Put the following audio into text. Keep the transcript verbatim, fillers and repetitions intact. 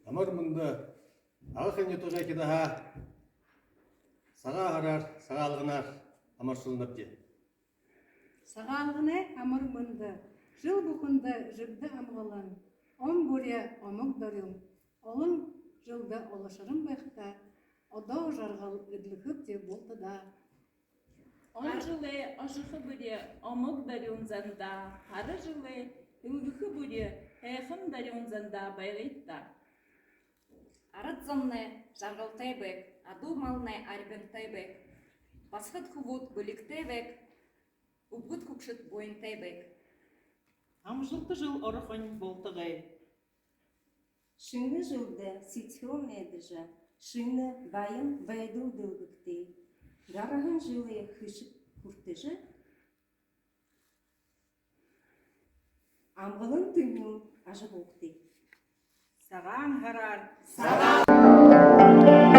Амар мэндэ, Агын нютагай хидаһаа Сагаан һараар, Сагаалганаар амаршалнабди. Сагаалганай амар мэндэ, жэл бүхэндэ жэгдэ амгалан, он бүри омог дорюун, олон жэлдэ олошорон байхатаа, одоо жаргал эдлэхэбди бултадаа. Он жэлэй ошохо бүри омог дорюун зандаа, һара жэлэй эльгэхэ бүри һайхан дорюун зандаа байгыт даа. Арад зомнай жаргалтай байг, адуу малнай арьбантай байг, басагад хүбүүд бэлигтэй байг, үбгэд хүгшэд буянтай байг. Амжалта жэл орохонь болтогой. Шэнэ жэлдэ сэдьхэл найдажа, шэнэ баян байдал дэлгэгты. Гараһан жэлэй хэшэг хүртэжэ, амгалан тэнюун ажаһуугты. Сагаан һараар, Сагаан